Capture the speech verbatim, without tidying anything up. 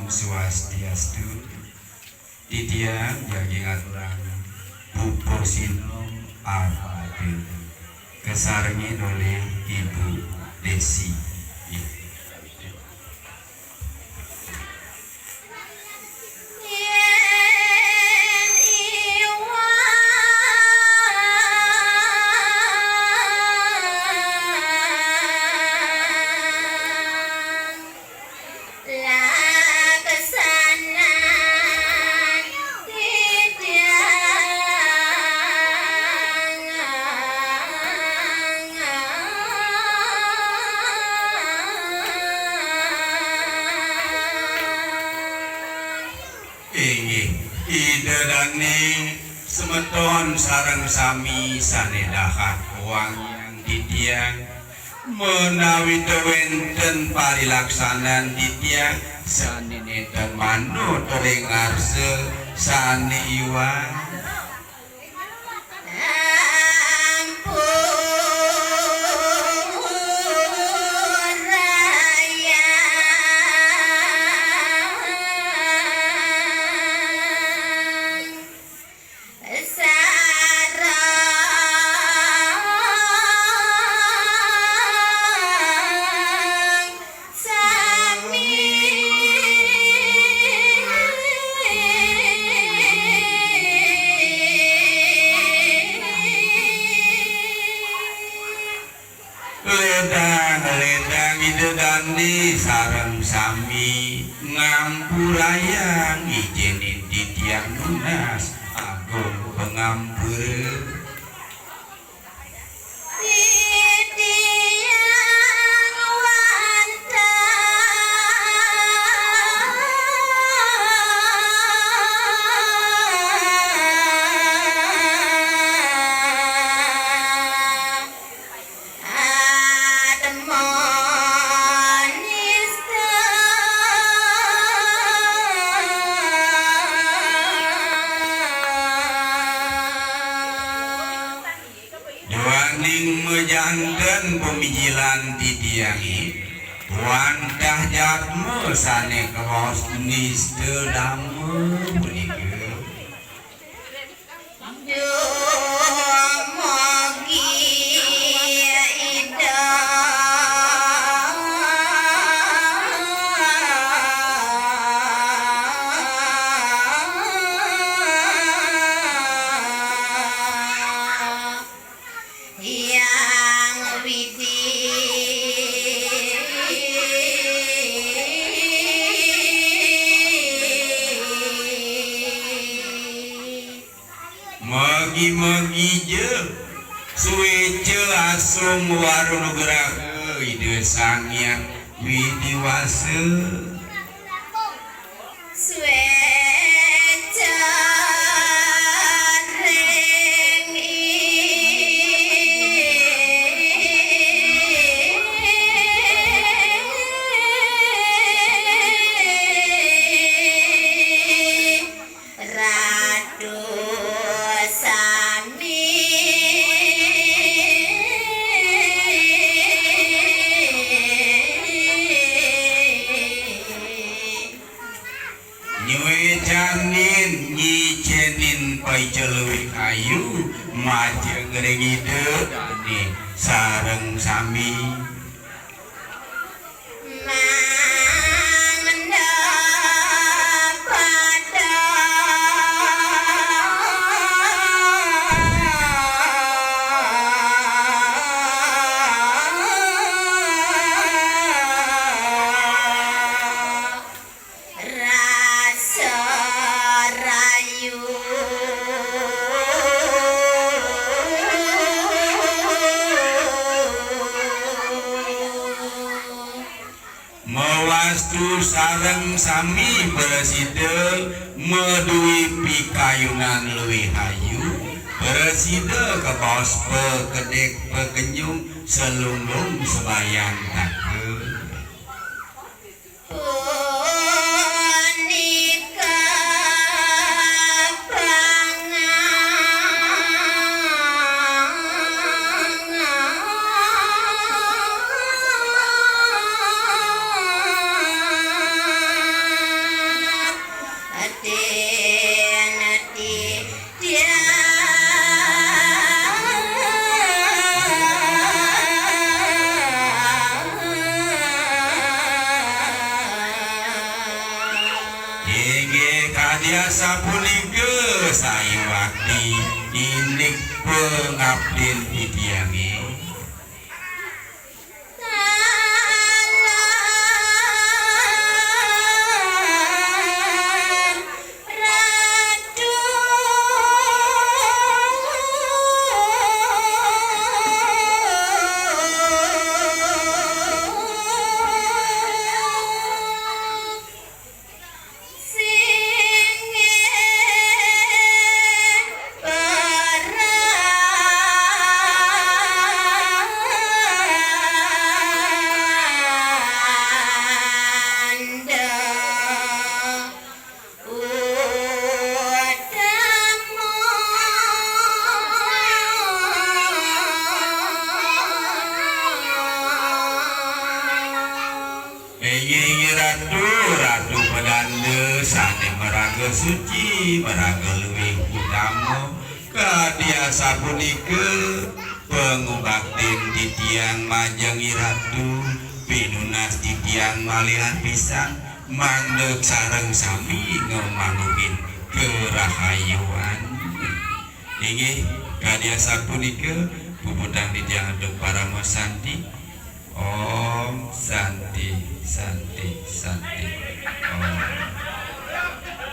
Swastiastu. Titiang jagi ngaturang pupuh sinom apa ati. Kasarengin olih Ibu Desi. Yén iwang laksanan titiang. Inggih, Ida Dané, semeton sareng sami sané dahat wangiang titiang, menawi ta wénten parilaksanan titiang sané nénten manut ring ngarsa sané iwang. Sareng sami. Ledang, ledang Ida Dané sareng sami ngampurayang, ijinin titiang nunas agung pangampura. Titiang wantah atma nista. Duaning majanten pamijilan titiangé, wantah jadma sané kabaos nista dama punika. Dumugi Ida Hyang Widhi. Mugi-mugi ja suéca asung warunugraha Ida Sang Hyang Widhi Wasa. Suéca ring Ratu sami. Nyuécanin, nyicénin paica luih ayu, majeng ring Ida Dané sareng sami. Mangda pada rasa rayu. Mawastu sareng sami prasida madué pikayunan luih ayu, prasida kabaos pakedék pakenyung salunglung sabayantaka. Punika panganggé. Biasa punika sayuwakti indik pangabdin titiange. Inggih Ratu, Ratu Pedanda sane maraga suci, maraga luwih utama. Kadi asapunika pangubaktin titiang majeng Ratu, pinunas titiang malihan pisan, mangda sareng sami ngamanggihin karahayuan. Inggih, kadi asapunika puputang titiang antuk parama santi. Om Santi, Santi, Santi. Om.